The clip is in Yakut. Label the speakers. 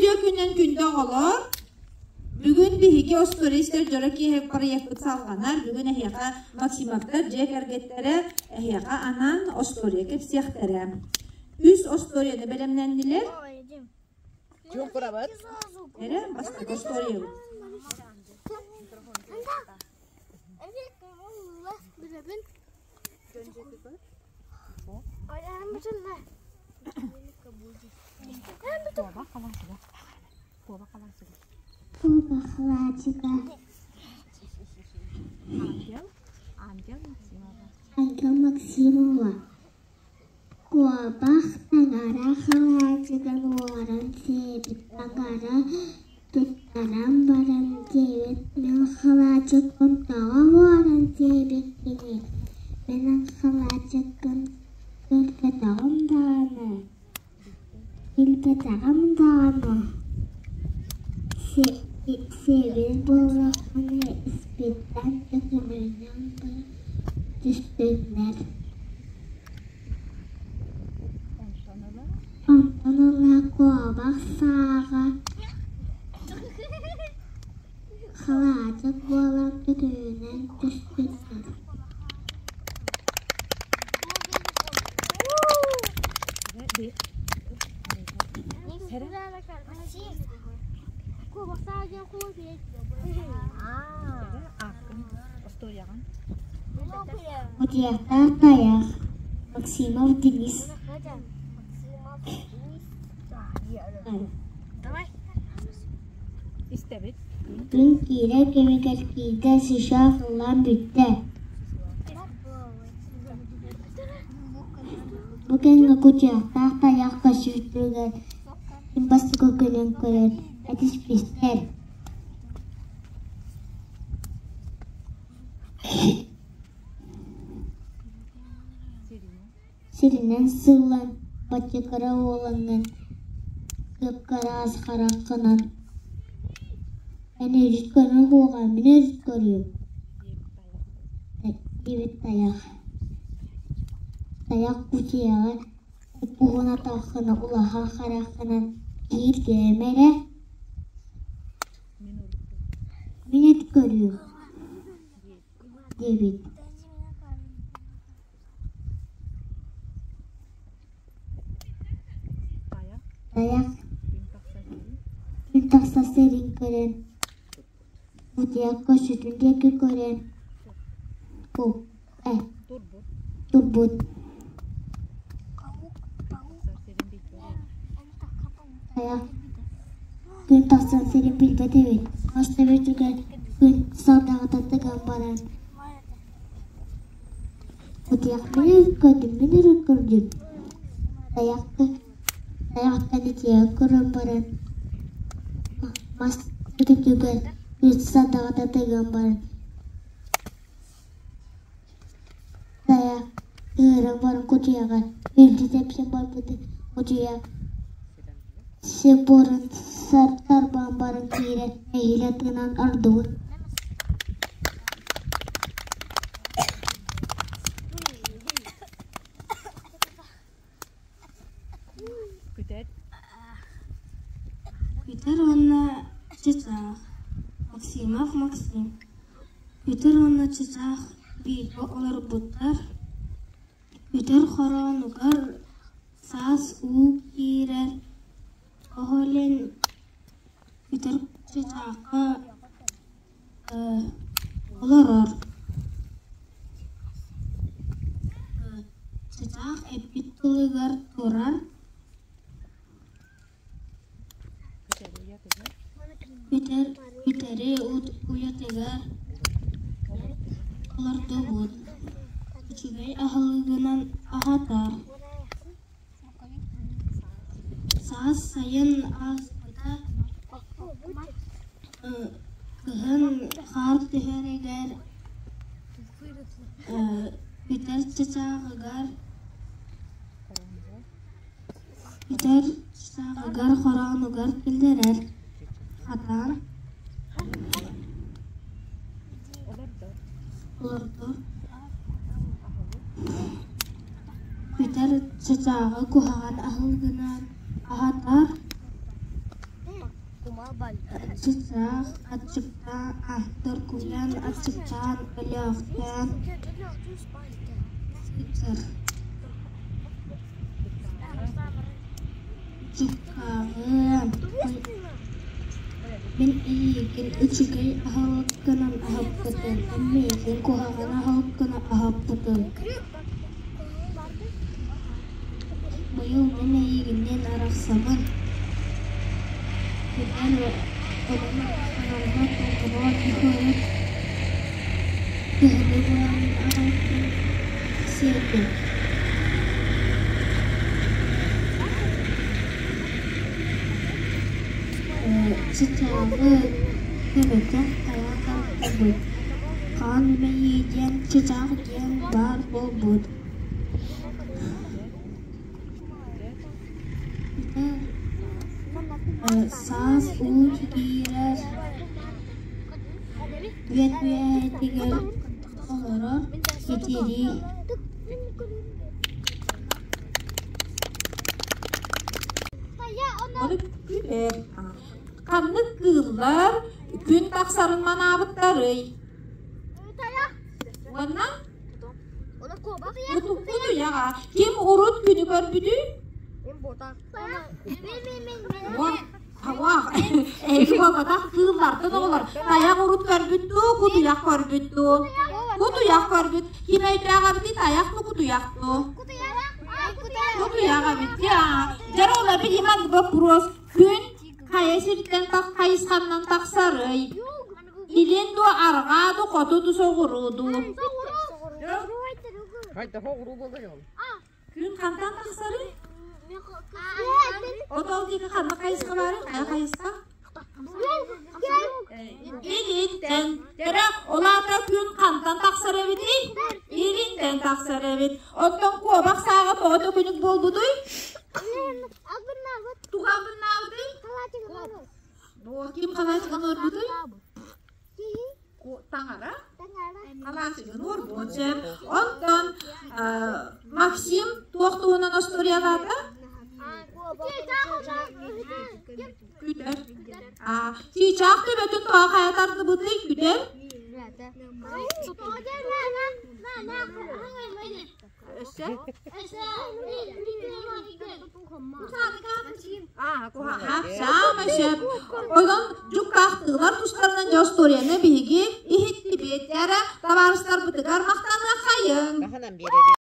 Speaker 1: Үтүө күнүнэн күндү оҕолор! Бүгүн биһиги остуоруйа истэр дьоро киэһэ проекпыт салҕанар. Бүгүн эһиэхэ Максимовтар дьиэ кэргэттэрэ эһиэхэ анаан остуоруйа кэпсиэхтэрэ. Үс остуоруйаны бэлэмнэннилэр. Эрэ бастакы остуоруйабыт.
Speaker 2: Куобахлаачыга Ангел Максимова Куобах таҥара халаачыгын уоран сиэбит таҥара туттаран баран диэбит мин халаачыкпын тоҕо уоран сиэбиккиний мин халаачыккын көрбөтөҕүм даҕаны Билбэтэҕим даҕаны, сиэбит буоллаххына испиттэн төкүнүнэн түстүннэр Онтон ыла куобах сааҕа халаачык буолан төкүнүнэн түспүттэр Утуйахтаах тайах Максимов Денис Күн киирэр кэмигэр киирдэ, сыччах ыллаан бүттэ. Бу кэмҥэ кутуйахтаах тайах көстүүтүгэр ким бастакы кэлэн көрөн этиспиттэр. Сиринэн сыыллан, бачча кыра уолаҥҥын кып-кыраас хараххынан эн өрүт көрөр уоҕа мин өрүт көрүөм диэбит тайах. Тайах кутуйаҕы уһун атаххына улахан хараххынан кииргээмэ эрэ, мин эт көрүөм диэбит. Тайах күн тахсар сирин көрөн, утуйарга сүтүн диэки көрөн турбут. Тайах күн тахсар сирин билбэт эбит, хас да бүтүгэр күн сардаҥата тыган баран Утуйахпын көрдүм, мин өрө көрдүм. Тайахтан итийэн көрөн баран, мас үрдүгэр үс садаҕата тыган баран, тайах ыыран баран кутуйаҕа үрдү тэпсэн барбыты кутуйах сир буорун тарбаан баран киирэн нэһиилэ тыынан ордубут.
Speaker 3: Күтэр уонна чычаах Максимов Максим Күтэр уонна чычаах бииргэ олорбуттар. Күтэр хороонугар саас уу киирэр, оһолен күтэр чычаахха Олорор Чычаах эппит тылыгар турар Күтэри уйатыгар олордубут, үчүгэй аһылыгынан аһатар. Саас сайын ааспыта, кыһын хаар түһэригэр бүтэр чычааҕыгар бүтэр чычааҕыгар хороонугар киллэрэр, хатаан олордор. Күтэр чычааҕы куһаҕан аһылыгынан аһатар. Чычаах аччыктаан, торкуйан аччыктаан өлөөхтөөн сылдьар. Дьуккааҕыам, мин эйиигин үчүгэй аһылыккынан аһаппытым, эн миигин куһаҕан аһылыккынан аһаппытыҥ. Быйыл мин эйигинниин арахсабын, Күтэр онон хараҥа тоҕо түһэрэн кыһыны быһа мин аҕалбын сиэтим. Чычааҕы төбөтүн хайа тардыбыт, хаан мэйии диэн чычаах диэн баар буолбут. Саас уу киирэр үөт үөһэтигэр олорор итирии
Speaker 1: Ханнык кыыллар күн тахсарын манаабыттарый? Уонна Кутуйаҕа ким урут күнү көрбүтүй? Эһиги буолбатах кыыллартан оҕолор тайах урут көрбүт дуу, кутуйах көрбүт дуу? Кутуйах көрбүт. Ким өйдөөх эбитий, тайах дуу, кутуйах дуу? Кутуйах эбит. Дьэ, ол эбит иман вопрос. Күн хайа сиртэн хайысханнан тахсарый? Илин дуу, арҕаа дуу, хоту дуу, соҕуруу дуу? Күн хантан тахсарый? Отол диэки ханна хайысха баарый? Хайа хайысха? Илинтэн. Кэрэ, ол аата күн хантан тахсар эбитий? Илинтэн тахсар эбит. Оттон куобах сааҕа тоҕо төкүнүк буолбутуй? Туга албыннаабытый? Ким халаачыгын уорбутуй? Таҥара. Халаачыгын уорбут. Онтон Максим туох туһунан остуоруйалаата? Күтэр. Чыычаах төбөтүн тоҕо хайа тардыбытый күтэр? Өссө? Саамай сөп. Онон дьуккаахтыылар тустарынан дьэ остуоруйаны биһиги иһиттибит. Эрэ табаарыстарбытыгар махтаныаххайыҥ.